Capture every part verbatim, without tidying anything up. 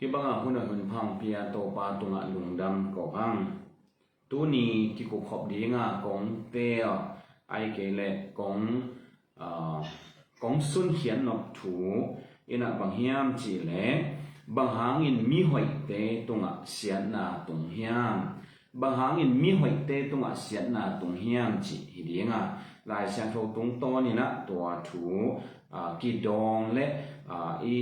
Hih bangah hun a hun pha hong pia Topa tungah lungdam ko hang. Tuni kikukhop dinga kong tel, ahih kei leh kong, ah, kong sunkhiat nop thu in ah bang hiam cih leh, bang hangin mihoihte tungah siatna tung hiam? Bang hangin mihoihte tungah siatna tung hiam cih hi dinga, Lai Siangtho tungtawn in ah tua thu, ah, kidawng le, ah, i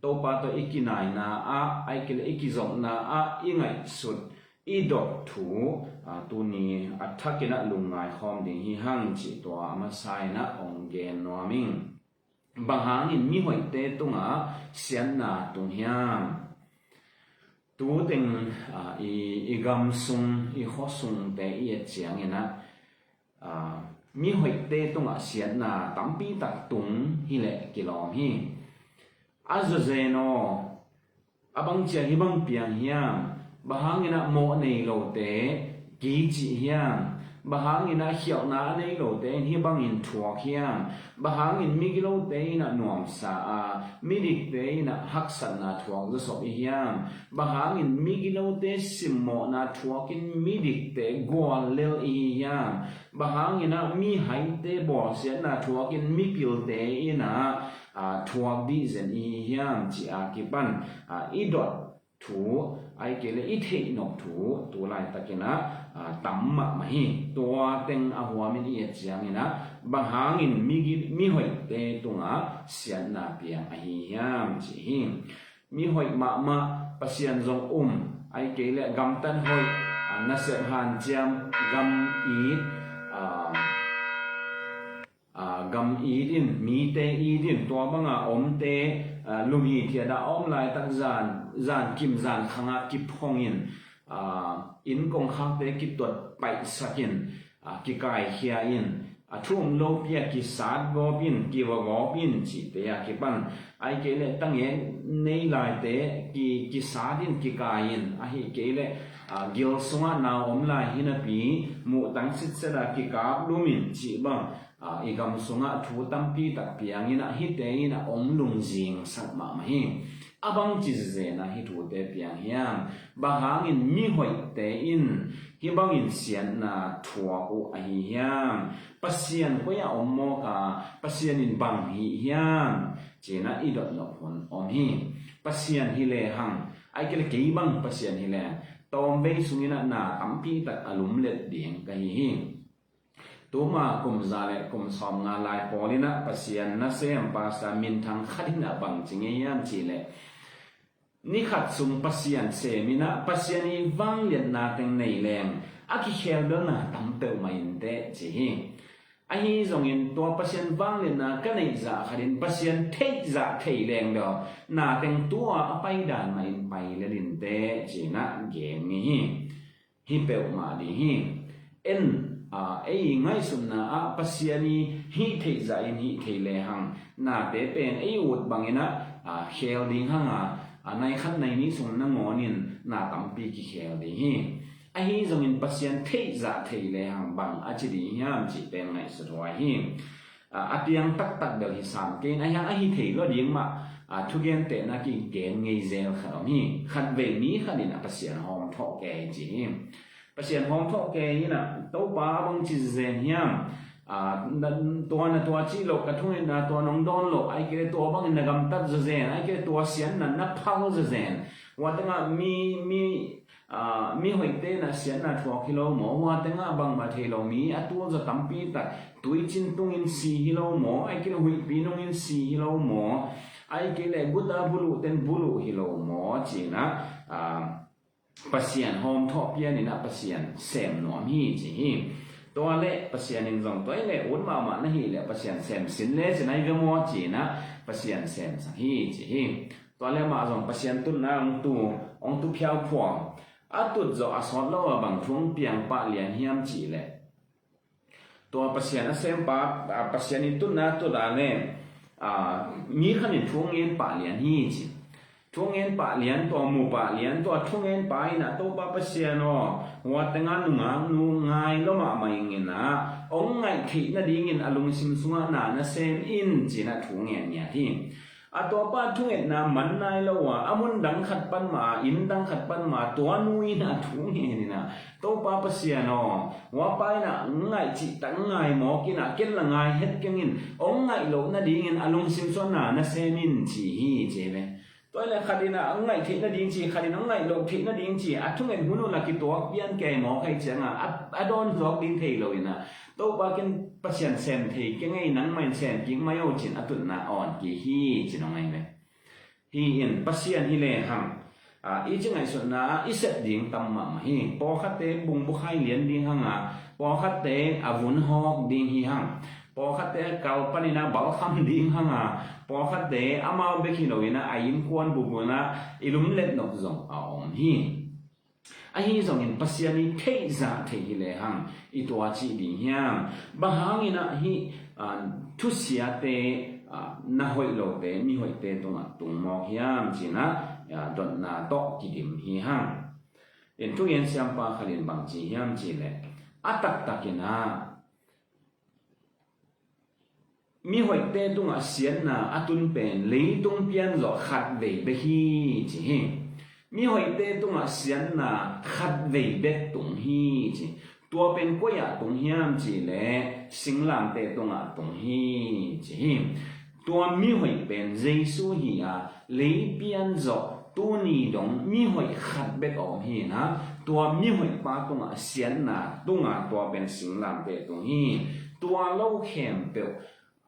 Topa tawh i kinaina ah, ahih kei leh i kizopna ah i ngaihsut, i dot thu, ah, tuni a thak in ah lungngai khawm ding hi hang cih tua a masa in ah hong gen nuam ing. Bang hangin mihoihte tungah siatna tung hiam? Tuteng, ah, i, i gam sung, i khua sungte i et ciangin ah, ah, mihoihte tungah siatna tampi tak tung hi leh kilawm hi. A zawzen aw, a bang cia hih bang piang hiam? Bang hangin ah mawh nei lote kicih hiam? Bang hangin ah khialhna a nei lote in hih bangin thuak hiam? Bang hangin migilote in ah nuamsa a, midikte in ah haksatna thuak zawsop i hiam? Bang hangin migilote simmawhna thuakin midikte guallel i hi hiam? Bang hangin ah mihaite bawlsiatna thuakin mipilte in ah, ah, thuak dihzen i hi hiam cih a kipan, ah, i dot thu, ahih kei leh i theih nop thu tu laitakin ah, ah, tam mahmah hi. Tua teng a huamin i et ciangin ah, bang hangin migi-, mihoihte tungah siatna piang ahi hiam cih hi. Mihoih mahmah, Pasian zong um, ahih kei leh gamtat hoih, ah, nasep hanciam, gam it, ah, ah, gam it in, mite it in, tua banga omte, ah, lum hithiat a om laitak zan, zan kim zan khangah kiphong in, ah, inn kongkhakte kituat paihsak in, ah, kikaikhia in, a thu um lopi a kisat gawp in, kiva gawp in cihte a kipan, ahih kei leh tangek nei laite ki, kisat in, kikai in, ahih kei leh, ah, gil sungah nau om lai hi napi muhtang sitset a kikap lum in cih bang, ah, i gam sungah thu tampi tak piang in ah hihte in ah hong lungzingsak mahmah hi. A bangci zen a hih thute piang hiam? Bang hangin mihoihte in hih bangin siatna thuak uh ahi hiam? Pasian koi-ah om mawk a, Pasian in bang hih hiam? Ci-in ah i dot nop hun om hi. Pasian hi lehang, ahih kei leh kei bang Pasian hi lehang, tawmvei sungin ah na tampi tak a lumlet ding ka hi hi. Tuma kum za le kum sawmnga lai pawl in ah Pasian nasem pastor minthang khat in ah bang ci ngei hiam cih leh, ni khat sung Pasian sem in ah Pasian i vangliatna teng nei leng a kikhel bel na tam peuhmah in teh ci hi. Ahi zongin tua Pasian vangliatna ka neih zah khat in Pasian theih zah thei leng bel na teng tua a paidan mah in pai lel in teh ci-in ah gen ngei hi. Hi peuhmah ding hi. En, a, ei ngaihsutna ah Pasian i hih theih zah in hih thei lehang, nate pen ei ut bangin ah, a, khel ding hang a, a, nai khat nai nih sung nangawn in na tampi kikhel ding hi. Ahi zongin Pasian theih zah thei lehang bang a ci ding hiam cih pen ngaihsut huai hi. A, a piang taktak bel hi sam kei in, a hiang a hi thei lo ding mah, a, thugentehna kigen ngei zel khat om hi. Khatvei mi khat in a Pasian hawm thawh kei ci hi. Pasian hawm thawh kei in a, Topa a bang ci zen hiam? A, na, tua na tua cih loh, ka thungetna tua nong dawn loh, ahih kei leh tua bangin na gamtat zazen, ahih kei leh tua siatna na phal zazen. Tua tengah mi, mi, Aa, mihoihte in a siatna thuak hi lo maw? Hua tengah bangmah thei lo mi a tul zaw tampi tak tuicin tungin si hi lo maw? Ahih kei leh huihpi nungin si hi lo maw? Ahih kei leh guta buluh ten buluh hi lo maw? Ci-in a, aa, Pasian hawm thawh pian in a Pasian sem nuam hi ci hi. Tua leh Pasian in zong tua hi leh ut mahmah na hih leh Pasian sem sin le sin ahi ve maw? Ci-in a Pasian semsak hi ci hi. Tua leh amah zong Pasian tutna hong tu, hong tu phiauphuang. A tut zawh a sawt lo a bang thu hong piang pah lian hiam cih leh, tua Pasian a sempa, a, Pasian i tutna tut a leh, a, mi khat in thu hong ngen pah lian hi ci. Thu hong ngen pah lian, tua mu pah lian, tua thu ngen pa in a, Topa Pasian aw, hua tengah nungak nu ngai lo mahmah ing in a, hong ngaih theih nadingin a lungsim sungah na na sem in ci-in a thu ngen ngiat hi. A tuapa thungetna man nai lo a, a mun dang khat pan mah, inn dang khat pan mah, tua nu in a thu ngen in a, Topa Pasian aw, huapa in a ngaih cihtak ngai mawk in a, ken la ngai het keng in, hong ngaih loh nadingin a lungsim suan na na sem in ci hi ci ve. Tua hi leh khat in a hong ngaih theih nading ci, khat in hong ngaih loh theih nading ci, a thunget hun uh la kituak pian kei mawk ahih ciangin a, a dawn zawk ding thei lo in a, Topa ken Pasian sem thei keng ei, nangmah in sem kik mai aw ci in a tutna awn kik hi ci-in hong ngai ve. Hi in Pasian hi lehang, a, i ci ngaihsutna ah i sep ding tam mahmah hi. Pawlkhatte bungbukhai lian ding hang a, pawlkhatte a vun hawk ding hi hang, pawlkhatte kal panin a balkham ding hang a, pawlkhatte amau bek hi lo in a, a innkuan bubun a i lumlet nop zong a om hi. Ahi zongin Pasian i theihzah theih hi lehang i tua cih ding hiam? Bang hangin a hih, a, thusiate, a, na hoih lote mihoihte tungah tung mawk hiam ci-in a, a, dotna tawh kidim hi hang. In thugen siampa khat in bang ci hiam cih leh, a taktak in a mihoihte tungah siatna a tun pen leitung pianzawh khat vei bek hi ci hi. Mihoihte tungah siatna khat vei bek tung hi ci. Tua pen koi ah tung hiam cih leh singlamteh tungah tung hi ci hi. Tua mihoih pen Jesu hi a, lei pianzawh tuni dong mihoih khat bek a om hi in a, tua mihoih pa tungah siatna tung a, tua pen singlamteh tung hi. Tua lo khempeuh,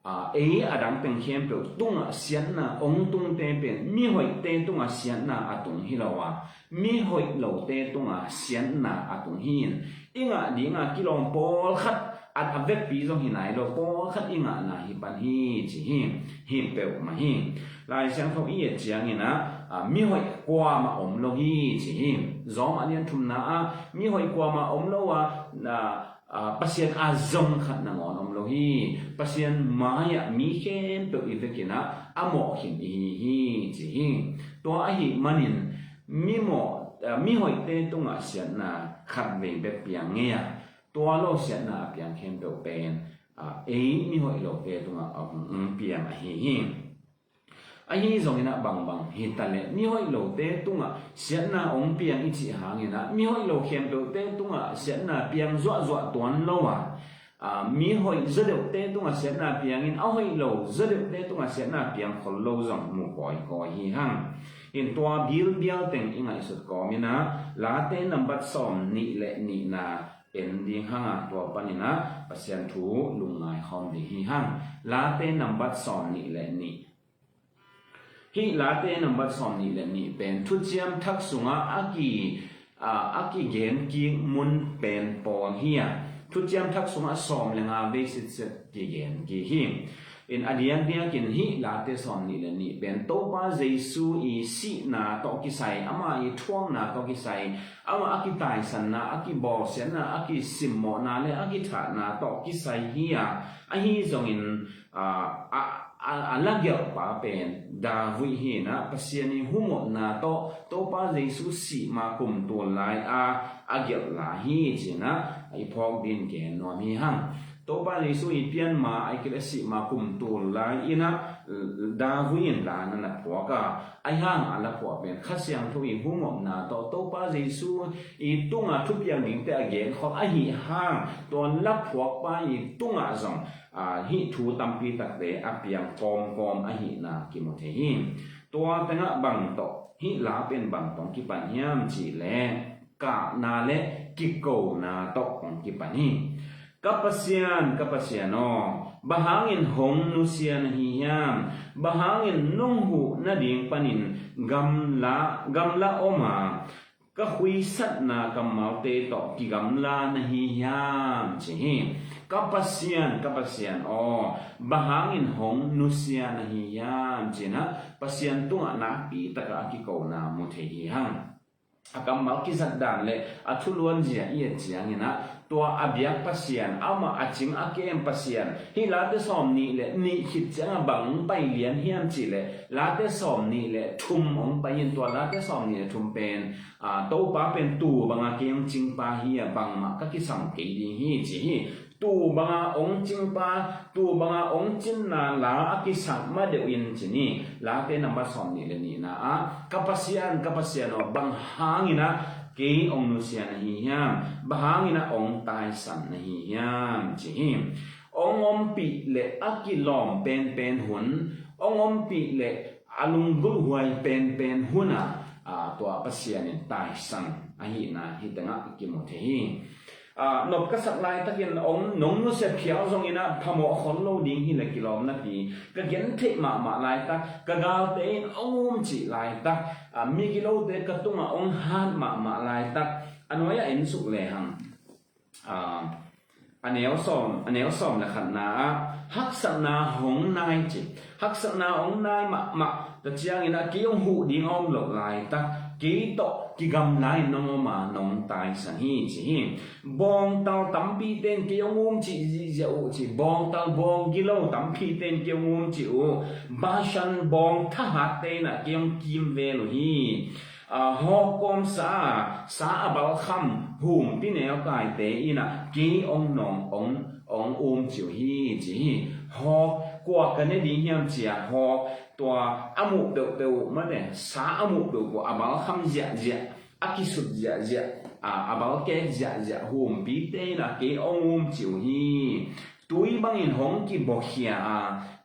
a, ei a dang teng khempeuh tungah siatna hong tungte pen mihoihte tungah siatna a tung hi lo a, mihoih lote tungah siatna a tung hi in, i ngah ding a kilawm pawlkhat, a, a vekpi zong hi nai lo, pawlkhat i ngahna hi pan hi ci hi. Hi peuhmah hi. Lai Siangtho i et ciangin a, a, mihoih kuamah om lo hi ci hi. Zawm a lian thumna ah mihoih kuamah om lo a, a, a, Pasian a zong khat nangawn om lo hi. Pasian mai-ah mi khempeuh i vekin a, a mawh khin i hi hi ci hi. Tua ahih manin mimawh, a, mihoihte tungah siatna khat vei bek piang ngei a, tua lo siatna a piang khempeuh pen, a, ei mihoih lote tungah a hong piang ahi hi. Ahi zongin a bangbang hi ta leh mihoih lote tungah siatna hong piang i cih hangin a, mihoih lo khempeuhte tungah siatna piang zuahzuah tuan lo a, a, mihoih zaw deuhte tungah siatna piangin a hoih lo zaw deuhte tungah siatna piang khol lo zong mu kawikawi hi hang. In tua bilbial teng i ngaihsut kawmin a, Late nambat sawm nih le nihna en ding hang a, tua panin a Pasian thu lungngai khawm ding hi hang. Late nambat sawm nih le nih. Hih Late nambat sawm nih le nih pen Thuciam Thak sungah a ki, a, a kigen kik mun pen pawl hi a, Thuciam Thak sungah sawm le nga vei sitset kigen kik hi. In a diakdiakin hih Late sawm nih le nih pen Topa Jesu i sihna tawh kisai, ama i thuakna tawh kisai, ama a kitaisanna, a kibawlsiatna, a kisimmawhna le a kithahna tawh kisai hi a, ahi zongin, a, a, a, a lagelhpa pen David hi in a, Pasian i humopna tawh Topa Jesu sih ma kum tul lai a, a gelh la hi ci in a, i phawk dingin gen nuam hi hang. Topa Jesu i pian ma, ahih kei leh sih ma kum tul lai in a, David in la na na phuak a, ahi hang a la phuak pen Kha Siangtho i humopna tawh Topa Jesu i tungah thupiang dingte a genkhol ahi hang, tua la phuakpa i tungah zong, a, hih thu tampi takte a piang kawmkawm ahihna kimu thei hi. Tua tengah bang tawh, hih la pen bang tawh kipan hiam cih leh, kahna le kikona tawh hong kipan hi. Ka Pasian, ka Pasian aw, bang hangin hong nusia na hi hiam? Bang hangin nong huh nading panin gamla, gamla om a, ka khuisatna kammalte tawh kigamla na hi hiam? Ci hi. Ka Pasian, ka Pasian aw, bang hangin hong nusia na hi hiam? Ci in a, Pasian tungah nakpi takin a kikona mu thei hi hang. A kammal kizat dan le a thuluanzia i et ciangin a, tua a biak Pasian, amah a cing a kem Pasian, hih Late sawm nih le nih khit ciangin bang hong pai lian hiam cih leh, Late sawm nih le thum hong pai in, tua Late sawm nih le thum pen, a, Topa pen tuu bangin kei hong cingpa hi a, bangmah ka kisam kei ding hi ci hi. Tuu banga ong cingpa, tuu banga ong cinna la a kisak ma deuh in ci ni. Late nambat sawm nih le nihna ah, ka Pasian, ka Pasian aw, bang hangin ah kei ong nusia na hi hiam? Bang hangin ah ong taisan na hi hiam? Ci hi. Ong ompih le a kilawm penpen hun, ong ompih le a lunggulhhuai penpen hun ah, tua Pasian in taisan ahihna hih tengah kimu thei hi. Nop ka sak laitakin ong nong nusia phial zongin ah phamawh khol lo ding hi le kilawm napi ka gen theih mahmah laitak, ka galte in ong um cih laitak, migilote ka tungah ong hat mahmah laitak, a nuai-ah en suk lehang. A neu sawm, a neu sawm le khatna ah haksatna hong nai ci. Haksatna hong nai mahmah, tua ciangin ah kei hong huh ding a om loh laitak, kei tawh kigamla in nong om a nong taisan hi ci hi. Bawngtal tampite in kei hong um cih zihziah uh ci. Bawngtal bawng gilo tampite in kei hong um cih uh. Bashan bawng thahatte in ah kei hong kimvel uh hi. Hawk kawmsa, sa a balkham humpinelkaite in ah kei ong nong ong, ong um cih uh hi ci hi. Hawk kua ka ne ding hiam ci a, hawk tua a muh peuhpeuh mate, sa a muh peuhpeuh, a balkham ziahziah, a kisut ziahziah, a balkek ziahziah humpite in ah kei ong um cih uh hi. Tui bangin hong kibuakhia a,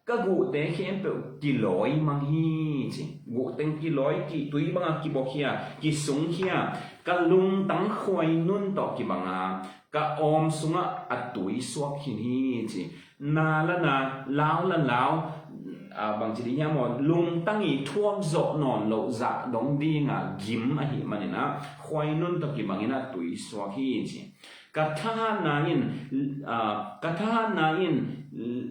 ka guhte khempeuh kilawi mang hi ci. Guhteng kilawi, ki tui banga kibuakhia, kisungkhia, ka lungtang khuainun tawh kibanga ka awm sungah a tui suak khin hi ci. Na la na, lau la lau, bangci ding hiam aw, lungtang i thuak zawh nawn loh zah dong dinga gim ahih manin ah khuainun tawh kibangin ah tui suak hi ci. Ka thahatna in, ka thahatna in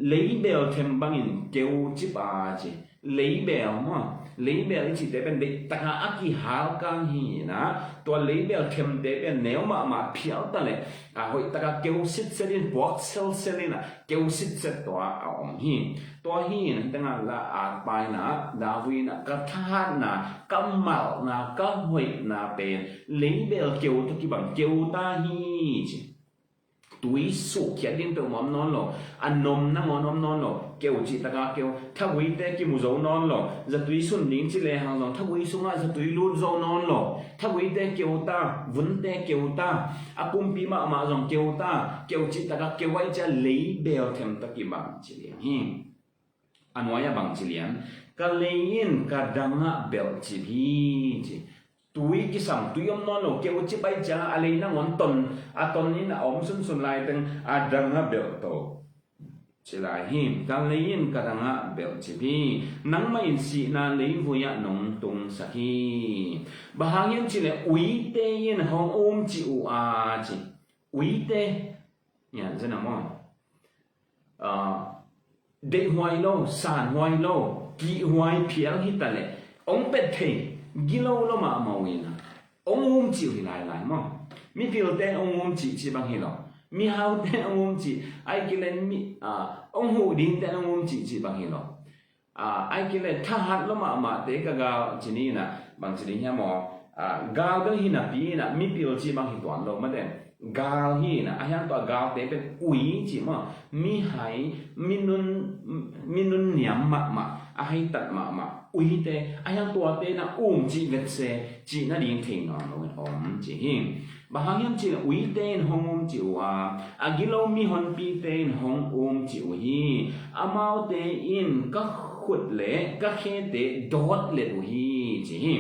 leibel them bangin keucip a ci. Leibel maw, leibel i cihte pen deihtaka a kihalkang hi in ah, tua leibel themte pen neu mahmah phial ta leh, a hoihtaka keu sitset in, puak selsel in ah keu sitset tua a om hi. Tua hi in tengah la atpaina ah David in ah ka thahatna, ka malhna, ka hoihna pen leibel keu tawh kibang keu ta hi ci. Tui suhkhiat ding peuhmah om nawn lo. A nom nangawn om nawn lo. Keu cihtaka keu. Thaguite kimu zo nawn lo. Zatui sun ding ci lehang zong thagui sungah zatui lut zo nawn lo. Thaguite keu ta, vunte keu ta, a pumpi mahmah zong keu ta. Keu cihtaka keu ahih ciah leibel them tawh kibang ci liang hi. A nuai-ah bang ci lian? Ka lei in ka dangah belhcip hi ci. Tui kisam, tui om nawn lo, keu cip ahih ciangah a lei nangawn ton, a ton in a om sunsun laiteng a dangah belhto ci lai hi. Ka lei in ka dangah belhcip hi. Nangmah in sihna leivui ah nong tungsak hi. Bang hang hiam cih leh uite in hong um cih uh a ci. Uite, nia zena maw, deihhuai lo, sanhuai lo, kihhuai phial hi ta leh ong pet thei, gilo lo mahmah uh in ah ong um cih uh hi lailai maw. Mipilte ong um cih cih bang hi lo. Mihaute ong um cih, ahih kei leh mi, ong huh dingte ong um cih cih bang hi lo. Ahih kei leh thahat lo mahmahte ka gal ci ni in ah bang ci ding hiam aw? Gal bel hi napi in ah mipil cih bang hi tuan lo mate. Gal hi in ah, a hiang tua galte pen ui cih maw, mihai, minun, minun niam mahmah, a haitat mahmah uite, a hiang tuate in ah um cih vetse cih nading thei nawn lo in om cih hi. Bang hang hiam cih leh uite in hong um cih uh a, a gilo mihonpite in hong um cih uh hi. Amaute in ka khut le ka khete dawt let uh hi cih hi.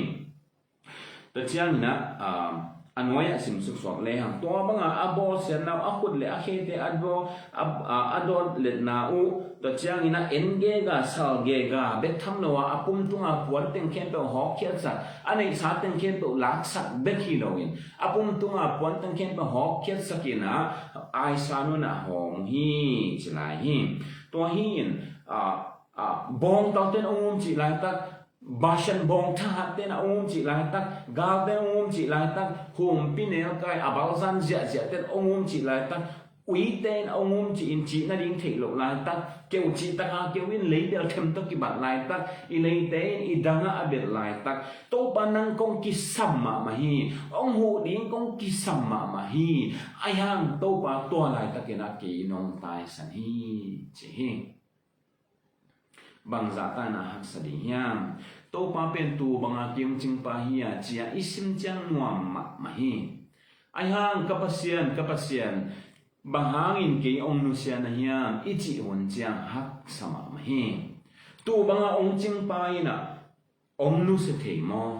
Tua ciangin ah, a nuai-ah simsuk suak lehang, tua banga a bawlsiatna uh, a khut le a khete a daw, a, a, a dawt letna uh, tua ciangin ah en gega, sal gega bek tham lo a, a pum tunga puan teng khempeuh hawkkhiatsak, a neihsa teng khempeuh laksak bek hi loin, a pum tunga puan teng khempeuh hawkkhiatsak in ah, aisa nunah hawm uh hi ci lai hi. Tua hi in, ah, ah, bawngtalte in ong um cih laitak, Bashan bawng thahatte in ah ong um cih laitak, galte in ong um cih laitak, humpi nelkai a balzan ziahziahte in ong um cih laitak, uite in hong um ci-in cih nading theih loh laitak, keu cih taka keu in lei bel them tawh kibat laitak, i leite in i dangah a bet laitak, Topa nang kong kisam mahmah hi, hong huh ding kong kisam mahmah hi. Ahi hang Topa tua laitakin ah kei nong taisan hi, ci hi. Bangzah taina haksa ding hiam? Topa pen tu banga kei hong cingpa hi a, ci-a i sim ciang nuam mahmah hi. Ahi hang ka Pasian, ka Pasian, bang hangin kei hong nusia na hiam, i cih hun ciang haksa mahmah hi. Tu banga hong cingpa in ah hong nusia thei maw?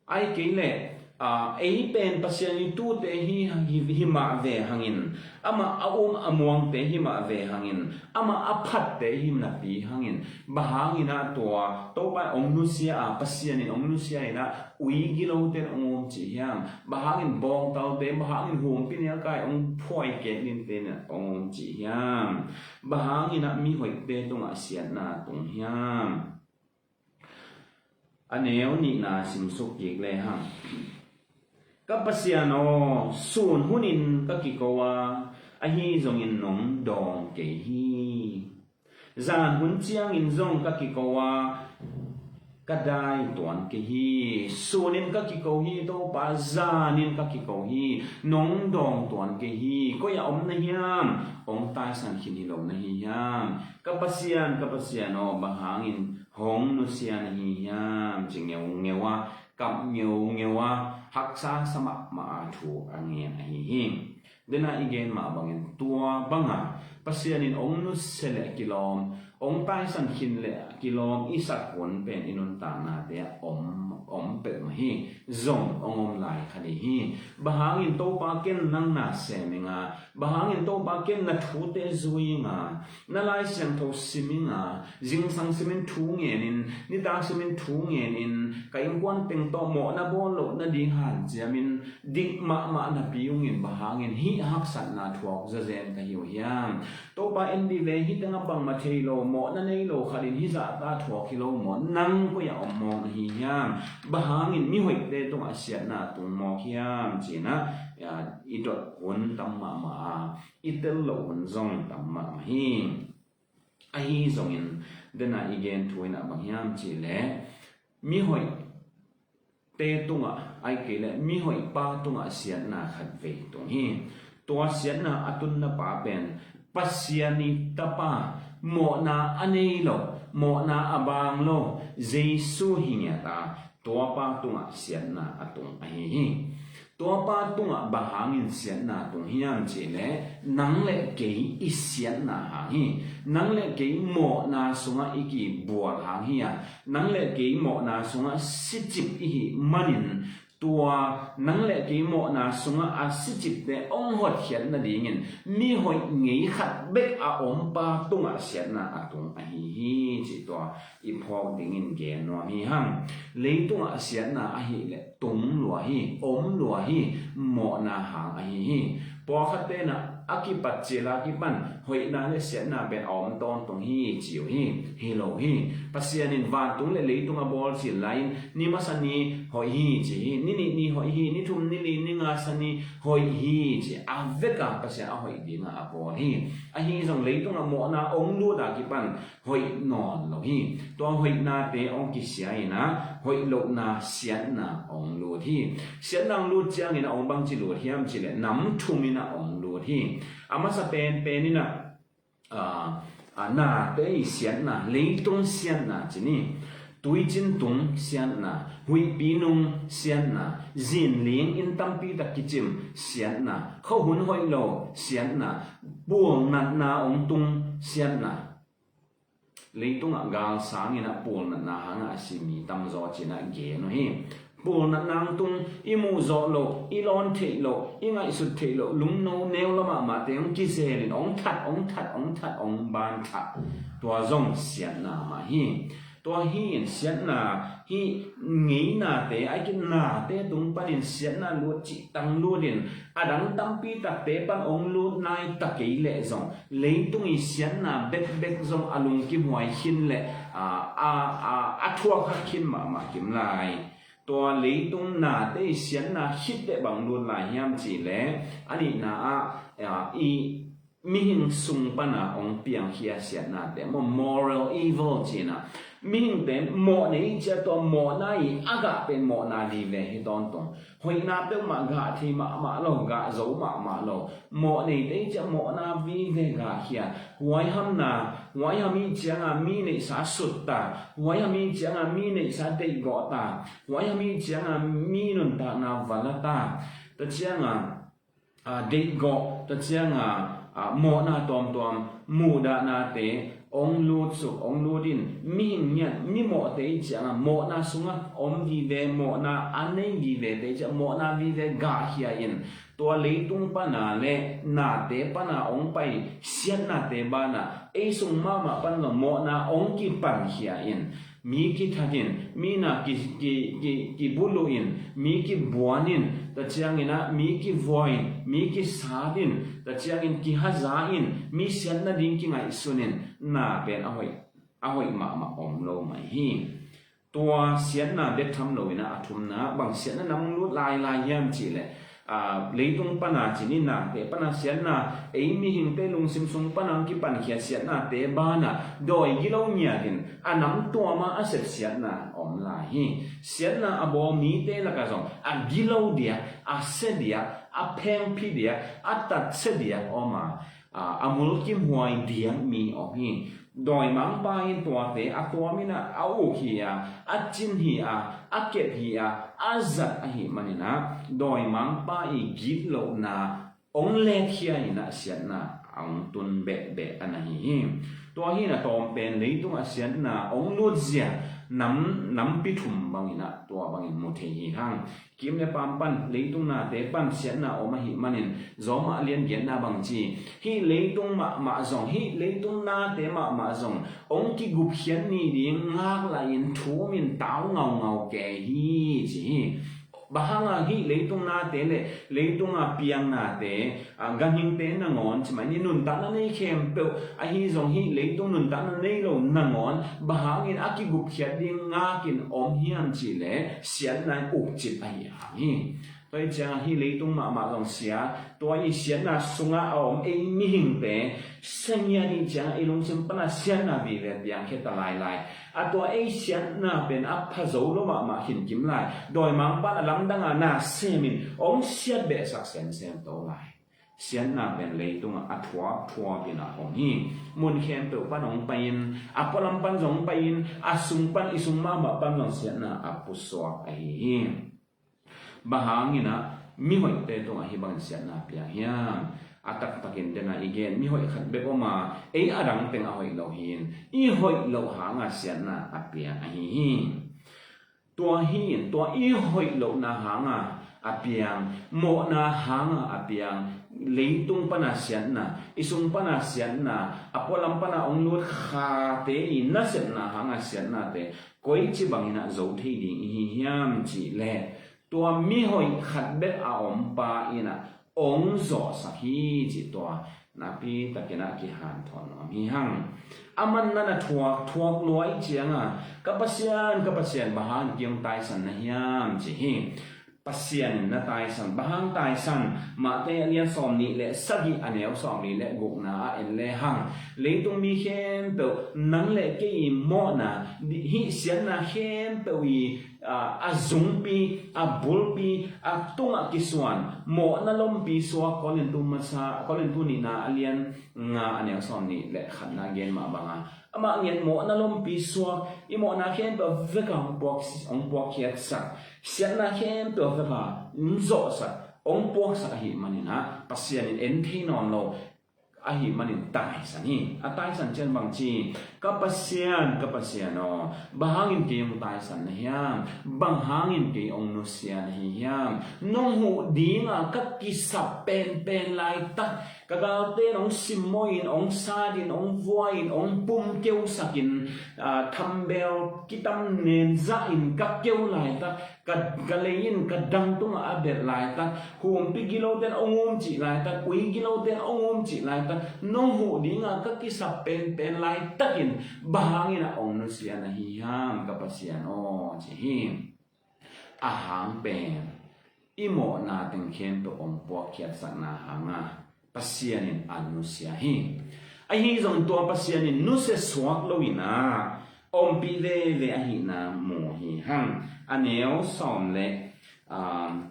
Ahih kei leh, aa, ei pen Pasian i tute hi, hi, hi mah ve hangin, amah a um a muangte hi mah ve hangin, amah a phatte hi napi hangin, bang hangin ah tua Topa in hong nusia a, Pasian in hong nusia in ah ui gilote in hong um ci hiam? Bang hangin bawngtalte, bang hangin humpinelkai hong phuai kek dingte in hong um ci hiam? Bang hangin ah mihoihte tungah siatna tung hiam? A neu nihna simsuk kik lehang. Ka Pasian aw, sun hunin ka kiko a, ahi zongin nong dawng kei hi. Zan hun ciangin zong ka kiko a, ka dai tuan kei hi. Sunin ka kiko hi, Topa, zanin ka kiko hi. Nong dawng tuan kei hi. Koi ah om na hiam? Hong taisan khin hi lo na hi hiam? Ka Pasian, ka Pasian aw, bang hangin hong nusia na hi hiam? Ci ngeungeu a, kap ngeungeu a, haksa sa mahmah a thu a ngen ahi hi. Dena i gen mah bangin tua banga Pasian in hong nusia leh kilawm, hong taisan khin leh kilawm i sak hun pen i nuntaknate ah om, om peuhmah hi. Zong hong om lai kha ding hi. Bang hangin Topa ken nang na sem ing a, bang hangin Topa ken na thute zui ing a, na Lai Siangtho sim ing a, zingsang simin thu ngenin, nitak simin thu ngenin, ka innkuan teng tawh mawhna bawl loh nading hanciamin, dik mahmah napi ungin bang hangin hih haksatna thuak zazen ka hi uh hiam? Topa en dih ve, hih tengah bangmah thei lo, mawhna nei lo khatin hih zahta thuak hi lo maw? Nang koi ah om mawk na hi hiam? Bang hangin mihoihte tungah siatna tung mawk hiam? Ci-in ah, ya, i dot hun tam mahmah a, i tel loh hun zong tam mahmah hi. Ahi zongin, dena i gen thu in ah bang hiam cih leh, mihoihte tungah, ahih kei leh mihoihpa tungah siatna khat vei tung hi. Tua siatna a tunna pa pen Pasian i tapa, mawhna a nei lo, mawhna a baang lo Jesu hi ngiat a, tuapa tungah siatna a tung ahi hi. Tuapa tungah bang hangin siatna tung hiam cih leh, nang le kei i siatna hang hi. Nang le kei mawhna sungah i kibual hang hi a, nang le kei mawhna sungah sicip i hih manin, tua nang le kei mawhna sungah a sicipte hong hotkhiat nadingin mihoih ngei khat bek a ompa tungah siatna a tung ahi hi, cih tua i phawk dingin gen nuam hi hang. Leitungah siatna ahih leh tung lua hi, om lua hi, mawhna hang ahi hi. Pawlkhatte in ah a kipat cil a kipan hoihna le siatna pen a om tawntung hi ci uh hi. Hi lo hi. Pasian in vantung le leitung a bawl cil lai-in ni masa ni hoih hi ci hi. Ni nih ni hoih hi, ni thum ni li ni nga sa ni hoih hi ci. A vek a Pasian a hoih dingah a bawl hi. Ahi zong leitungah mawhna hong lut a kipan hoih nawn lo hi. Tua hoihnate hong kisia in ah hoih lohna siatna hong lut hi. Siatna hong lut ciangin ah hong bangci lut hiam cih leh nam thum in ah hong lut hi. A masa penpen in ah, ah, ah, nate i siatna, leitung siatna ci ni. Tuicin tung siatna, huihpi nung siatna, zinling inn tampi tak kicim siatna, khuahun hoih lo siatna, pualnatna hong tung siatna. Leitungah gal sangin ah pualnatna hangah a si mi tamzaw ci-in ah gen uh hi. Pualnatna hong tung, i muhzawh loh, i lawn theih loh, i ngaihsut theih loh lungno neu la mahmahte hong kizelin hong that, hong that, hong that, hong banthah. Tua zong siatna mah hi. Tua hi in siatna hih ngeinate, ahih kei leh nate tung panin siatna lut cih tang lut in, a dang tampi takte pan hong lut nai ta kei leh zong, leitung i siatna bekbek zong a lungkimhuai khin leh, a, a, a, a thuakhak khin mahmah kim lai. Tua leitung nate i siatna khit teh bang lut lai hiam cih leh, a nihna ah, a, i mihing sung pana hong piangkhia siatnate, maw, moral evil cihna. Mihingte mawh nei ciang tua mawhna i a gah pen mawhna vive hi tawntung. Hoihna peuhmah gah thei mahmah lo, gah zo mahmah lo. Mawh neite ciang mawhna vive gahkhia. Huaihamna, huaiham i cianga mi neihsa sut ta. Huaiham i cianga mi neihsa deihgawh ta. Huaiham i cianga mi nuntakna va la ta. Tua cianga, a, deihgawh, tua cianga, a, mawhna tuamtuam, muhdahnate hong lutsuk, hong lut in, mihing ngiat, mimawhte i cianga mawhna sungah om vive, mawhna a nei vivete i ciang mawhna vive gahkhia in, tua leitung pana le nate pana hong pai siatnate banah ei sung mahmah pan zong mawhna hong kipankhia in, mi kithat in, mi na ki, ki, ki, kibuluh in, mi kibuan in, tua ciangin ah mi kivua in, mi kisat in, tua ciangin kihaza in, mi siat nading kingaihsun in, na pen a hoih, a hoih mahmah om lo mai hi. Tua siatna bek tham lo in ah a thumna, bang siatna nam lut lailai hiam cih leh, a, leitung pana cih ni, nate pana siatna, ei mihingte lungsim sung pana hong kipankhia siatnate banah dawi gilo ngiat in a nam tuama a sep siatna om lai hi. Siatna a bawl mite lakah zong a gilo diak, a sia diak, a phengphi diak, a tatsia diak om a, a, a mulkimhuai diak mi om hi. Dawimangpa in tuate a tuam in ah a uk hi a, a cin hi a, a kep hi a, a zat ahih manin ah dawimangpa i gitlohna hong letkhia in ah siatna a hong tun behbeh a na hi hi. Tua hi in ah tawm pen leitungah siatna hong lutzia nam, nampi thum bangin ah tua bangin mu thei hi hang. Kim le paam pan, leitung nate pan siatna om ahih manin, Rom a lian giatna bang ci, hih leitung mahmah zong, hih leitung nate mahmah zong hong kigupkhiat ni ding ngak lahin thum in tau ngaungau kei hi, ci hi. Bang hanga hih leitung nate le leitunga piang nate, a, ganhingte nangawn, ci mai ni, nuntakna nei khempeuh ahi zong hih leitung nuntakna nei lo nangawn, bang hangin a kigupkhiat ding ngakin om hiam cih leh siatna in ukcip ahih hang hi. Tua hi ciangin hih leitung mahmah zong sia, tua i siatna sungah a om ei mihingte, sia ngiat hi ciangin ei lungsim pana siatna vive piangkhia ta lailai. A tua ei siatna pen a pha zo lo mahmah khin kim lai. Dawimangpa in a lamdanga na semin hong siat behsak semsem to lai. Siatna pen leitungah a thuak thuak in a om hi. Mun khempeuh pan hong pai-in, a pualam pan zong hong pai-in, a sung pan, i sung mahmah pan zong siatna a pusuak ahi hi. Bang hangin ah mihoihte tungah hih bangin siatna piang hiam? A taktakin dena i gen mihoih khat bek om a, ei a dang teng a hoih lo hi-in, i hoih loh hanga siatna a piang ahi hi. Tua hi-in, tua i hoih lohna hanga a piang, mawhna hanga a piang, leitung pana siatna, i sung pana siatna, a pualam pana hong lut khate i nasepna hanga siatnate koici bangin ah zo thei ding i hi hiam cih leh, tua mihoih khat bek a ompa in ah hong zawhsak hi cih tua nakpi takin ah kihanthawn nuam hi hang. Aman na na thuak thuak lua i cianga, ka Pasian, ka Pasian, bang hang kei hong taisan na hiam ci hi. Pasian in na taisan, bang hang taisan, Mate a lian sawmnih le sagih a neu sawmli le gukna ah en le hang. Leitung mi khempeuh, nang le kei i mawhna, hih siatna khempeuh i, a, a zungpi, a bulpi, a tungah kisuan, mawhna lompi suak, Korintu masa, Korintu nihna a lian nga a neu sawmnih le khatna gen mah banga. Amah ngiat mawhna lompi suak, i mawhna khempeuh veka hong puak, hong puakkhiatsak, siatna khempeuh veka hong zawhsak, hong puaksak ahih manin ah, Pasian in en thei nawn lo ahih manin taisan hi. A taisan ciang bang ci, ka Pasian, ka Pasian aw, bang hangin kei hong taisan na hiam? Bang hangin kei hong nusia na hi hiam? Nong huh dinga ka kisap penpen laitak, ka galte in hong simmawh in, hong sat in, hong vua in, hong pum keusak in, a, thambel kitam nen zah in ka keu laitak, ka, ka lei in ka dang tungah a belh laitak, humpi gilote in hong um cih laitak, ui gilote in hong um cih laitak, nong huh dinga ka kisap penpen laitakin, bang hangin ah hong nusia na hi hiam, ka Pasian aw, ci hi. a hang pen i mawhna teng khempeuh hong puakkhiatsakna hanga Pasian in a nusia hi. Ahi zong tua Pasian in nusia suak lo in ah ompih veve ahihna mu hi hang. A neu sawm le, um,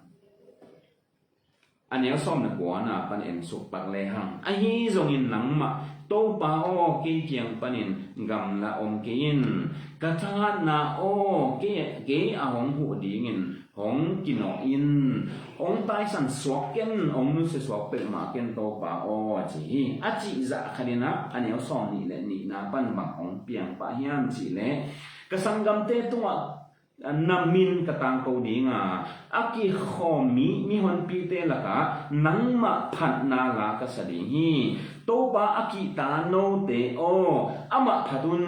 a neu sawm le kuana pan en suk pak le hang. Ahi zongin nangmah, Topa aw, kei kiang panin gamla om kei in. Ka thahatna aw, kei, kei a hong huh dingin hong kinawh in. Hong taisan suak ken, hong nusia suak peuhmah ken Topa aw, a ci hi. A cih zah khat in ah a neu sawm nih le nihna pan bang hong piang pah hiam cih leh, ka sanggamte tungah na min ka tangko ding a, a kikhawm mi mihonpite lakah nangmah phatna la ka sa ding hi. Topa, a kihta note aw, amah phat un.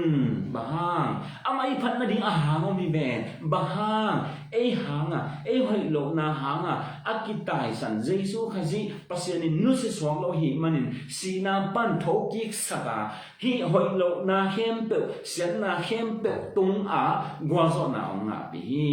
Bang hang? Amah i phat nading a hang om hi ven. Bang hang? Ei hanga, ei hoih lohna hanga a kitaisan Jesu Khazih Pasian in nusia suak lo ahih manin sihna pan thokiksak a, hih hoih lohna khempeuh, siatna khempeuh tungah gualzawhna hong ngahpih hi.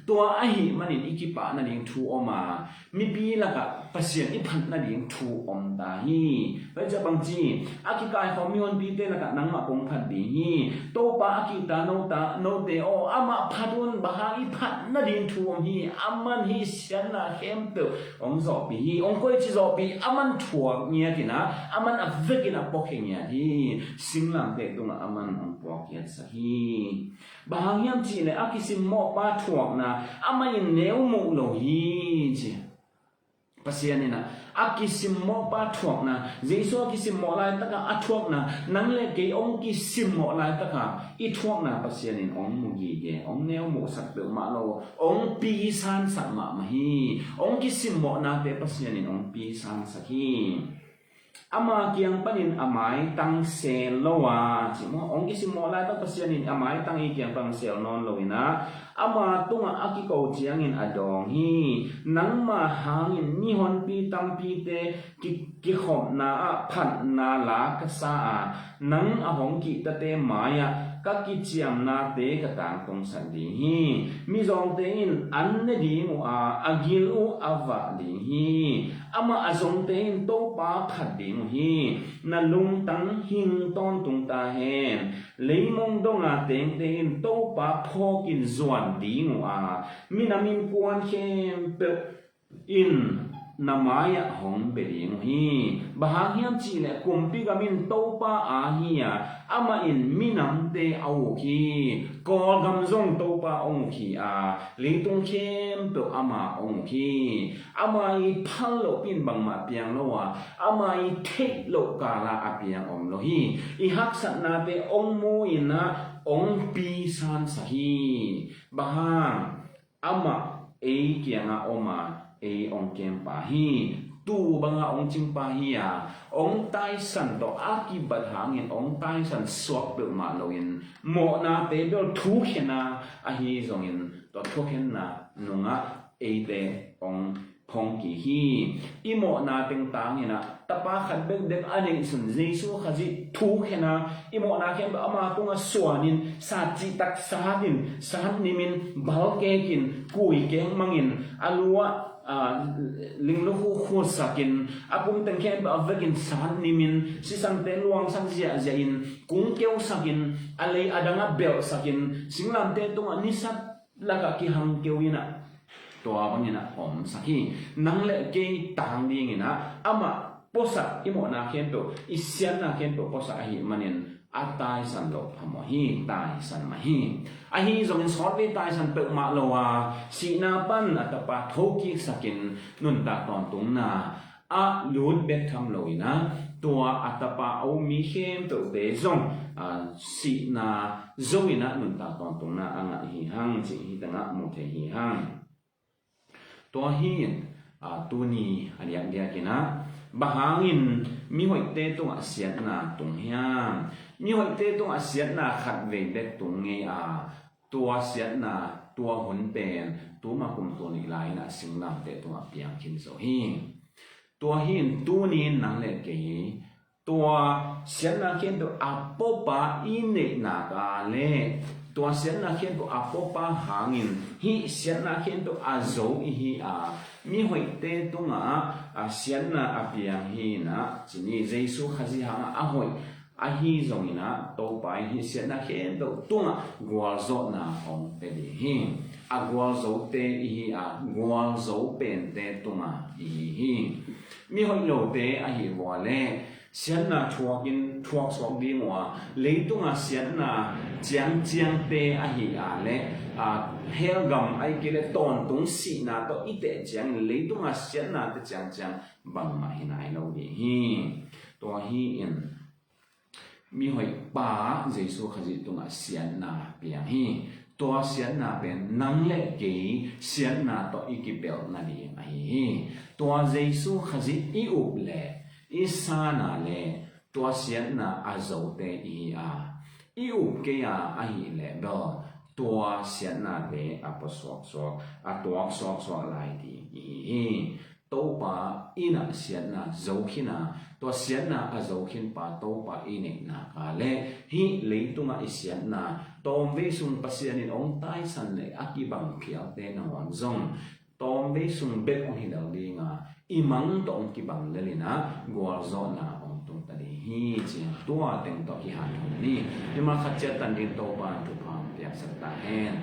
Tua ahih manin i kipah nading thu om a, mipi lakah Pasian i phat nading thu om ta hi. Tua ciang bang ci, a kikaikhawm mihonpite lakah nangmah kong phat ding hi. Topa, a kihta nota, note aw, amah phat un. Bang hang? I phat nading thu om hi. Aman hih siatna khempeuh hong zawhpih hi. Hong koici zawhpih? Aman thuak ngiat in ah, aman a vekin a puakhia ngiat hi. Singlamteh tungah aman hong puakkhiatsak hi. Bang hang hiam cih leh a kisimmawhpa thuakna amah in neu muh lo hi, ci. Pasian in ah a kisimmawhpa thuakna, Jesu a kisimmawh laitakah a thuakna, nang le kei hong kisimmawh laitakah i thuakna Pasian in hong mu gige, hong neu muhsak peuhmah lo, hong pisansak mahmah hi. Hong kisimmawhnate Pasian in hong pisansak hi. Ama kiang panin a maitang sel lo a, ci maw? Hong kisimmawh laitak Pasian in a maitang i kiang pan sel nawn lo in ah, ama tungah a kiko ciangin a dawng hi. Nangma hangin mihonpi tampite ki, kikhopna ah phatna la ka sa a, nang a hong kihtate mai-ah ka kiciamnate ka tangtungsak ding hi. Mizawngte in an ne ding uh a, a gil uh a vah ding hi. Amah a zongte in Topa phat ding uh hi. Na lungtang hing tawntung ta hen. Leimong donga tengte in Topa phawkin zuan ding uh a, minam innkuan khempeuh in na mai-ah hong bia ding uh hi. Bang hang hiam cihleh kumpi gam in Topa aa hi a, amah in minamte a uk hi. Kawlgam zong Topa hong uk hi a, leitung khempeuh ama hong uk hi. Ama i phal lohpi in bangmah piang lo a, ama i theih loh kala a piang om lo hi. I haksatnate hong mu in ah hong pisansak hi. Bang hang? Amah ei kiangah om a, ei hong kempa hi. Tuu banga hong cingpa hi a, hong taisan tawh a kibat hangin hong taisan suak peuhmah loin, mawhnate bel thukhena ahi zongin, tua thukhenna nungah eite hong phongkik hi. I mawhna tengtang in ah Tapa khat bekbek a neihsun Jesu Khazih thukhena, i mawhna khempeuh ama tungah suanin, satcihtak satin, sat nimin, balkekin, kuikek mangin, a lu ah, a, linglukhu khutsakin, a pumteng khempeuh a vekin sat nimin, sisangte luangsak ziahziahin, kungkeusakin, a lei a dangah belhsakin, singlamte tungah nisak lakah kihangkeu in ah, tua bangin ah omsak hi. Nang le kei tang dingin ah amah puasak, i mawhna khempeuh, i siatna khempeuh puasak ahih manin a taisan loh phamawh hi, taisan mah hi. Ahi zongin sawtvei taisan peuhmah lo a, sihna pan a Tapa thokiksakin nuntak tawntungna a lut bek tham lo in ah, tua a Tapa a um mi khempeuhte zong, a, sihna zo in ah nuntak tawntungna a ngah hi hang, cih hih tengah mu thei hi hang. Tua hi in, a, tuni a diakdiak in ah, bang hangin mihoihte tungah siatna tung hiam? Mihoihte tungah siatna khatvei bek tung ngei a, tua siatna, tua hun pen tuma kum tul nih lai in ah singlamteh tungah piang khin zo hi. Tua hi in tuni in nang le kei tua siatna khempeuh a puapa i neih nak leh Tua siatna khempeuh a puapa hangin hih siatna khempeuh a zo i hi a, mihoihte tungah a siatna a piang hi in ah ci ni. Jesu Khazih hangah a hoih ahi zongin ah Topa in hih siatna khempeuh tungah gualzawhna hong pia ding hi. A gualzote i hi a, gualzo pente tungah i hi hi. Mihoih lote ahi vua leh siatna thuakin thuak suak ding uh a, leitungah siatna ciangciangte ahi a leh, a, hell gam ahih kei leh tawntung sihna tawh i teh ciangin leitungah siatnate ciangciang bangmah hi nai lo ding hi. Tua hi in mihoih pa Jesu Khazih tungah siatna piang hi. Tua siatna pen nang le kei siatna tawh i kipelh nading ahi hi. Tua Jesu Khazih i up leh, i san a leh, tua siatna a zote i hi a, i up kei a ahih leh bel tua siatnate a pua suaksuak, a tuak suaksuak lai ding i hi hi. Topa in ah siatna zo khin a, tua siatna a zo khin pa Topa i neihnak a leh hih leitungah i siatna tawmvei sung Pasian in hong taisan leh a kibang phialte nangawn zong tawmvei sung bek hong hi lel ding a, i mang tawh hong kibang lel in ah gualzawhna hong tung ta ding hi. Ciang tua teng tawh kihanthawn ni. Mimal khat ciat tan ding Topa in thupha hong piaksak ta hen.